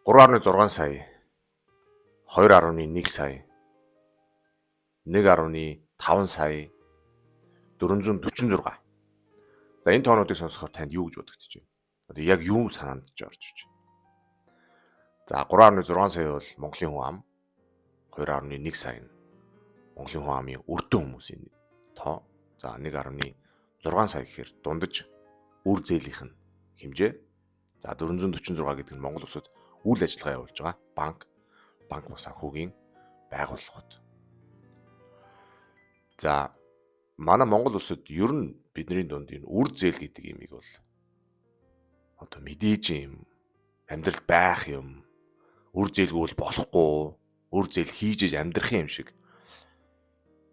3.6 сая, 2.1 сая, 1.5 сая, 446. За, энэ тоонуудыг сонсохоор танд юу гэж бодогдож байна? Одоо яг юу санаанд ч орж иж байна? За, 3.6 сая бол Монголын хүн ам, 2.1 сая нь Монголын хүн амын өртөө хүмүүсийн тоо. За, 1.6 сая гэхээр дундаж үр зээлийнх нь хэмжээ. За, 446 гэдэг нь Монгол улсад үйл ажиллагаа явуулж байгаа банк бус санхүүгийн байгууллагууд. За, манай Монгол улсад ер нь бидний дунд энэ үр зээл гэдэг юмыг бол одоо мэдээж юм, амьдрал байх юм, үр зээлгүй бол болохгүй, үр зээл хийж иж амьдрах юм шиг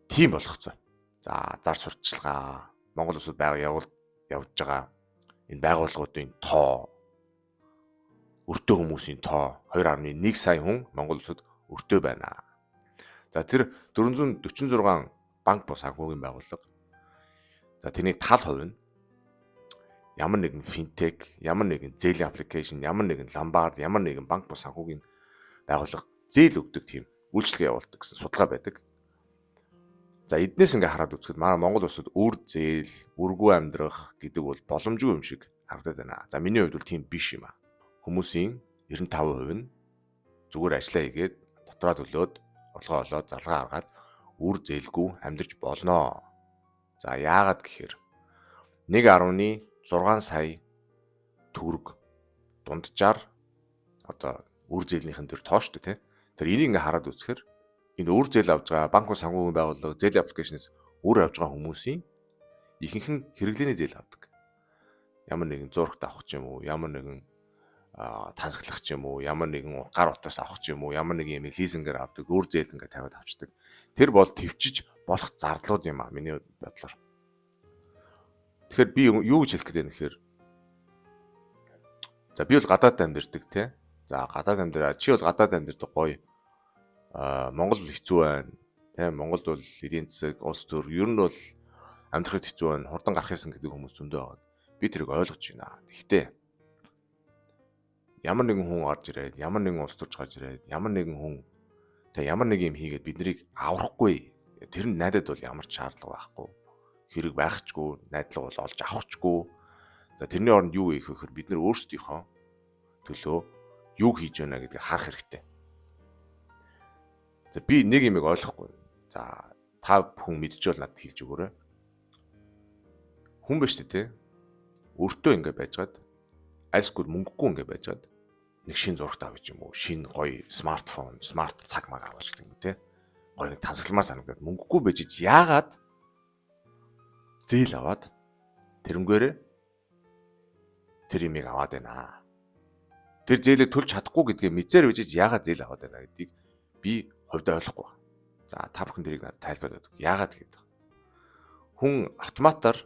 тийм болгоцсон. За, зар сурталчилгаа, Монгол улсад байгаа явж байгаа энэ байгууллагуудын тоо, өртөө хүмүүсийн тоо, 2.1 сая хүн Монгол улсад өртөө байна. За, тэр 446 банк бус санхүүгийн байгууллага. За, тэрний тал хувь нь ямар нэгэн финтек, ямар нэгэн зээлийн application, ямар нэгэн ломбард, ямар нэгэн банк бус санхүүгийн байгууллага зээл өгдөг тийм үйлчилгээ явуулдаг гэсэн судалгаа байдаг. За, эднээс ингээ хараад үзэхэд манай Монгол улсад үр зээл, үргүй амьдрах гэдэг бол боломжгүй юм шиг харагдаад байна. За, миний хувьд бол тийм биш юм аа. Хүмүүсийн 95% нь зүгээр ажиллаа хийгээд дотроо төлөөд, орлогоо олоод, залгаа гаргаад үр зээлгүй амьдарч болно. За, яагаад гэхээр 1.6 сая төгрөг дунджаар одоо үр зээлнийхэн төр тоо шүү дээ, тий. Тэр энийг ингээ хараад үзэхээр энэ үр зээл авж байгаа банк, санхүүгийн байгууллага, зээлийн application ээс үр авж байгаа хүмүүсийн ихэнх нь хэрэглээний зээл авдаг. Ямар нэгэн зурагт авах ч юм уу, ямар нэгэн тансаглах ч юм уу, ямар нэгэн гар утас авах ч юм уу, ямар нэгэн юм лизингээр авдаг, үр зээл ингээ тавиад авчдаг. Тэр бол төвчж болох зардлууд юм а миний бодлоор. Тэгэхээр би юу гэж хэлэх гээд байна гэхээр, за, би бол гадаад амьдардаг, те. За, гадаад амьдраа. Чи бол гадаад амьдардаг, гоё. А Монгол бол хэцүү байна. Тэ, Монголд бол эдийн засаг, улс төр ер нь бол амьдрахад хэцүү байна. Хурдан гарах юмсан гэдэг хүмүүс зөндөө байгаа. Би тэрийг ойлгож байна. Гэхдээ ямар нэгэн хүн орж ирээд, ямар нэгэн улс төрч гарч ирээд, ямар нэгэн хүн тэг ямар нэг юм хийгээд биднийг аврахгүй. Тэр нь надад бол ямар ч шаардлага байхгүй. Хэрэг байхчгүй, найдлага бол олж авахчгүй. За, тэрний оронд юу хийх вэ гэхээр бид нар өөрсдийнхөө төлөө юу хийж байна гэдгийг харах хэрэгтэй. За, би нэг юмыг ойлгохгүй. За, та бүхэн мэдчихвэл надад хэлж өгөөрэй. Хүн биш үү, те? Өртөө ингэ байжгаад, альсгүй мөнгөгүй ингэ байжгаад нэг шинэ зурагт авч юм уу, шинэ гоё смартфон, смарт цаг маг авах гэдэг юм те. Гоё нэг тансагламаар санагдаад мөнгөгүй байж яагаад зээл аваад тэрнгээрээ тэр юмыг аваад байна. Тэр зээлээ төлж чадахгүй гэдгээ мэдсээр байж яагаад зээл аваад байна гэдгийг би хувьдаа ойлгохгүй байна. За, та бүхэн тэрийг надад тайлбарлаад өг. Яагаад гэдэг. Хүн автоматар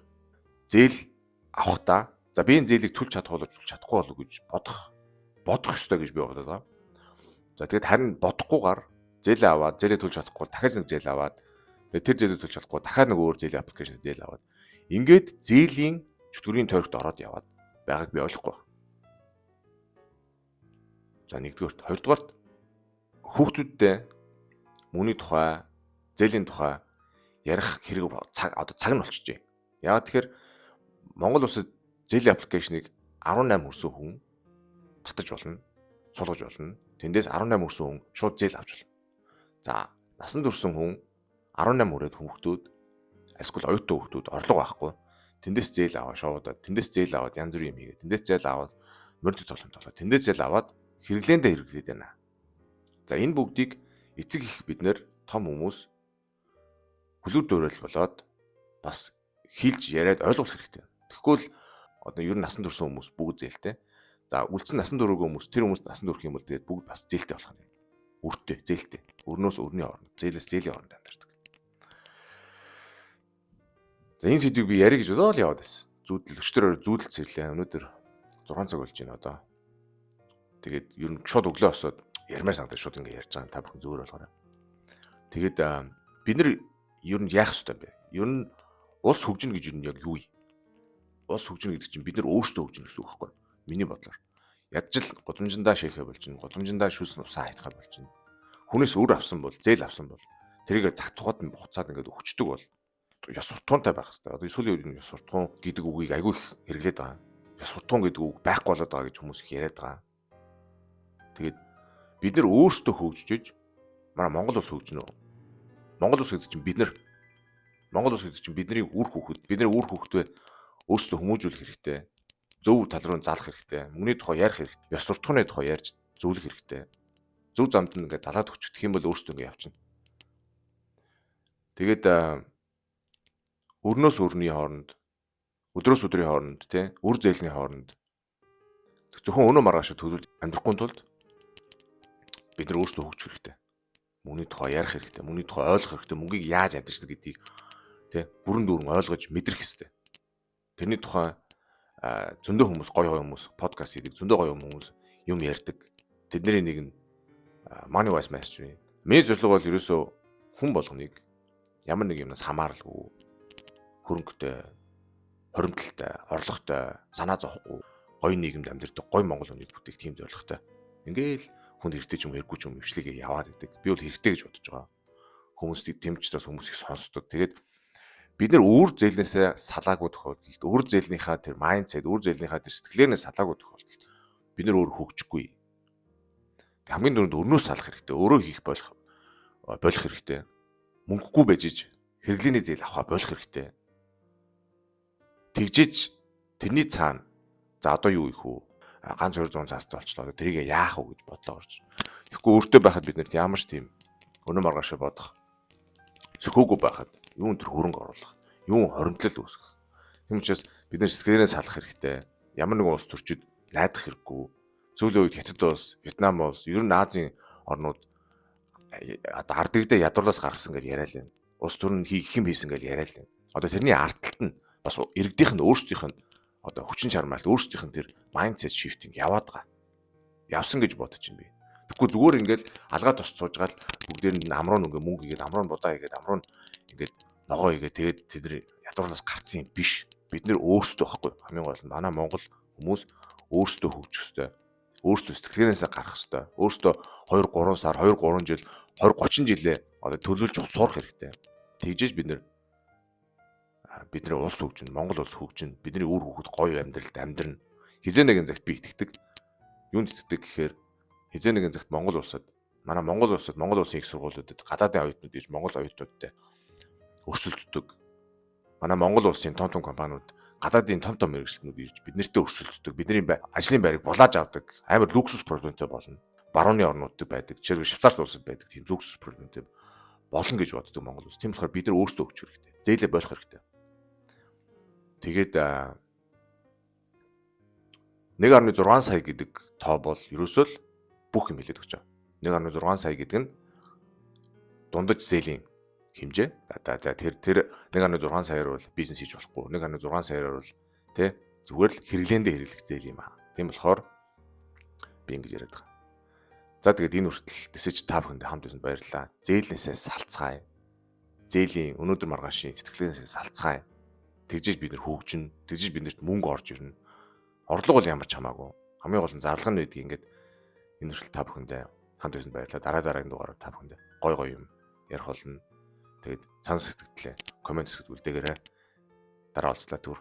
зээл авахдаа, за, би энэ зээлийг төлж чадах болов, төлж чадахгүй болов гэж бодох ёстой гэж би бодоод байгаа. За, тэгээд харин бодохгүйгээр зээлээ аваад, зээлээ төлж чадахгүй дахиад нэг зээл аваад, тэгээд тэр зээлээ төлж чадахгүй дахиад нэг өөр зээлийн application зээл аваад, ингээд зээлийн чөтгөрийн тойрогт ороод яваад байгааг би ойлгохгүй байна. За, нэгдүгээрт, хоёрдугаарт, хүүхдүүдтэй мөнгөний тухай, зээлийн тухай ярих хэрэг цаг, одоо цаг нь болчихжээ. Яагаад тэгэхээр Монгол улсад зээлийн application ыг 18 хүрсэн хүн татаж болно, суулгаж болно. Тэндээс 18 хүрсэн хүн шууд зээл авч болно. За, насан турсан хүн, 18 хүрээд хүүхдүүд, альсгүй оюутан хүүхдүүд орлого байхгүй. Тэндээс зээл аваа шоудаад, тэндээс зээл аваад янз бүрийн юм хийгээ. Тэндээс зээл аваад морь толон толоо. Тэндээс зээл аваад хэрэглээндээ хэрэглээд байна. За, энэ бүгдийг эцэг их бид нэр том хүмүүс хүлүүр дуурайл болоод бас хэлж яриад ойлгох хэрэгтэй. Тэгэхгүй л одоо ер нь насан турсан хүмүүс бүгд зээлтэй. За, үлдсэн насан туршаагүй хүмүүс, тэр хүмүүс насан турх юм бол тэгээд бүгд бас зээлтэй болох юм. Өртөө, зээлтэй. Өрнөөс өрний хооронд, зээлээс зээлийн хооронд амьдардаг. За, энэ сэдвийг би ярих гэж бодоод яваад байсан. Зүүдэл өчтөр зүүдэл цэрлээ. Өнөөдөр 6 цаг болж байна одоо. Тэгээд ер нь шууд өглөө босоод ярмаар санагдаж шууд ингэ ярьж байгаа. Та бүхэн зөөр болгоорой. Тэгээд бид нар ер нь яах ёстой юм бэ? Ер нь улс хөгжинэ гэж ер нь яг юу юм? Улс хөгжинэ гэдэг чинь бид нар өөрсдөө хөгжинэ гэсэн үг байхгүй юу? Миний бодлоор. Ядчил гудамжиндаа шийхэ болж байна. Гудамжиндаа шүлс усаа хайхаа болж байна. Хүнээс үр авсан бол, зээл авсан бол тэрийг цаг тухайд нь буцаад ингээд өгчдөг бол ёс суртахуунтай байх хэрэгтэй. Одоо сүүлийн үед ёс суртахуун гэдэг үгийг айгүй их хэрэглээд байгаа. Ёс суртахуун гэдэг үг байхгүй болоод байгаа гэж хүмүүс их яриад байгаа. Тэгээд бид нар өөрсдөө хөгжиж манай Монгол улс хөгжинө. Монгол улс гэдэг чинь бид нар, Монгол улс гэдэг чинь бидний үр хүүхэд, бидний үр хүүхдээ өөрсдөө хүмүүжүүлэх хэрэгтэй. Зөв тал руу залах хэрэгтэй. Мөнгөний тухай ярих хэрэгтэй. Ёс суртахууны тухай ярьж зөвлөх хэрэгтэй. Зөв замд нь ингээд залаад өчгөх юм бол өөрсдөө ингээд явчихна. Тэгээд өрнөөс өрний хооронд, өдрөөс өдрийн хооронд, тий, үр зээлний хооронд зөвхөн өнөө маргааш төлөвлөж амьдрахгүй тулд бид нар өөрсдөө хөгжих хэрэгтэй. Мөнгөний тухай ярих хэрэгтэй, мөнгөний тухай ойлгох хэрэгтэй, мөнгийг яаж амьдарчдаг гэдгийг тий бүрэн дүүрэн ойлгож мэдрэх хэрэгтэй. Тэрний тухай зөндөө хүмүүс, гоё гоё хүмүүс подкаст хийдэг, зөндөө гоё хүмүүс юм ярьдаг. Тэдний нэг нь Money Wise Master юм. Миний зорилго бол ерөөсөө хүн болгоныг ямар нэг юмнаас хамааралгүй, хөрөнгөтэй, хоримтлалтай, орлоготой, санаа зовхгүй гоё нийгэмд амьдардаг гоё монгол хүнийг бүтээх тийм зорилготой. Ингээл хүнд хэрэгтэй ч юм хэрэггүй ч юм ивчлэгээ яваад идэг. Би бол хэрэгтэй гэж бодож байгаа. Хүмүүс тэмчдээс хүмүүс их сонсдог. Тэгээд бид нар үр зээлнээсээ салаагүй тохиолдолд, үр зээлнийхаа тэр mindset, үр зээлнийхаа тэр сэтгэлээрнээ салаагүй тохиолдолд бид нар өөр хөгжихгүй. Хамгийн түрүүнд өрнөөс салах хэрэгтэй. Өөрөө хийх болох болох хэрэгтэй. Мөнгөгүй байж иж хэрэглээний зээл авахаа болох хэрэгтэй. Тэгжиж тэрний цаана за одоо юу их үү? Ганц 200 цаастай болчлоо. Тэрийг яах вэ гэж бодлоо орж. Тэгэхгүй өөртөө байхад бид нарт ямар ч тийм өнөө маргаашаа бодох цөхөөгүй байхад юун төр хөрөнгө оруулах, юун хоримтлал үүсгэх. Тийм учраас бид нар сэтгэлээрээ салах хэрэгтэй. Ямар нэгэн улс төрчид найдах хэрэггүй. Сүүлийн үед Хятад улс, Вьетнам улс, ер нь Азийн орнууд одоо ард иргэдээ ядуурлаас гаргасан гэж яриа л байна. Улс төр нь хийх юм хийсэн гэж яриа л байна. Одоо тэрний ард талд нь бас иргэдийнх нь өөрсдийнх нь одоо хүчин чармаалт, өөрсдийнх нь тэр mindset shifting яваад байгаа. Явсан гэж бодож байна би. Тэгэхгүй зүгээр ингээл алгаа тус суужгаал бүгдээр нь амруу ингээ мөнгө игээд, амруу будаа игээд, амруу ингээд ногоо игээд тэгээд тэд нар ядуурлаас гарцсан юм биш. Бид нэр өөрсдөө байхгүй. Хамгийн гол нь манай Монгол хүмүүс өөрсдөө хөгжих ёстой. Өөрсдөө сэтгэлгээнээсээ гарах ёстой. Өөрсдөө 2 3 сар, 2 3 жил, 20 30 жилээ одоо төлөвлөж сурах хэрэгтэй. Тэгжээж бид нэр бидний улс хөгжинэ, Монгол улс хөгжинэ, бидний үр хүүхэд гоё амьдралд амьдрна. Хизээ нэгэн цагт би итгэдэг. Юунд итгэдэг гэхээр хизээ нэгэн цагт Монгол улсад, манай Монгол улсад, Монгол улсын их сургуулиудад гадаадын оюутнууд ирж Монгол оюутнуудтай өрсөлддөг. Манай Монгол улсын том том компаниуд гадаадын том том мэргэжилтнүүд ирж бид нартэй өрсөлддөг. Бидний ажлын байрыг булааж авдаг. Амар люксус проблемтэй болно. Барууны орнуудад байдаг. Жишээлбэл Швейцарт улсад байдаг тийм люксус проблемтэй болно гэж боддог Монгол улс. Тийм болохоор бид нар өөрсдөө өгч хэрэгтэй. Зээлээ болох хэрэгтэй. Тэгээд 1.6 сая гэдэг тоо бол ерөөсөө л бүх юм хэлээд өгч байгаа. 1.6 сая гэдэг нь дундаж зээлийн хэмжээ. За тэр 1.6 саяар бол бизнес хийж болохгүй. 1.6 саяар бол тэ зүгээр л хэрэглээндээ хэрэглэх зээл юм аа. Тийм болохоор би ингэж яриад байгаа. За тэгээд энэ хүртэл тэсэж та бүхэндээ хамт байсан баярлалаа. Зээлнээсээ салцгаая. Зээлийн өнөөдөр маргаашийн сэтгэлээсээ салцгаая. Тэгжиж бид нар хөгжинэ. Тэгжиж бид нарт мөнгө орж ирнэ. Орлого бол ямар ч хамаагүй. Хамгийн гол нь зарлага нь байдгийг ингээд энэ хүртэл та бүхэндээ хамт байсан баярлалаа. Дараа дараагийн дугаараар та бүхэндээ гой гой юм ярих болно. Тэгээд санал сэтгэлдээ комент хэсэгт үлдээгээрэй. Дараа уулзлаа түр.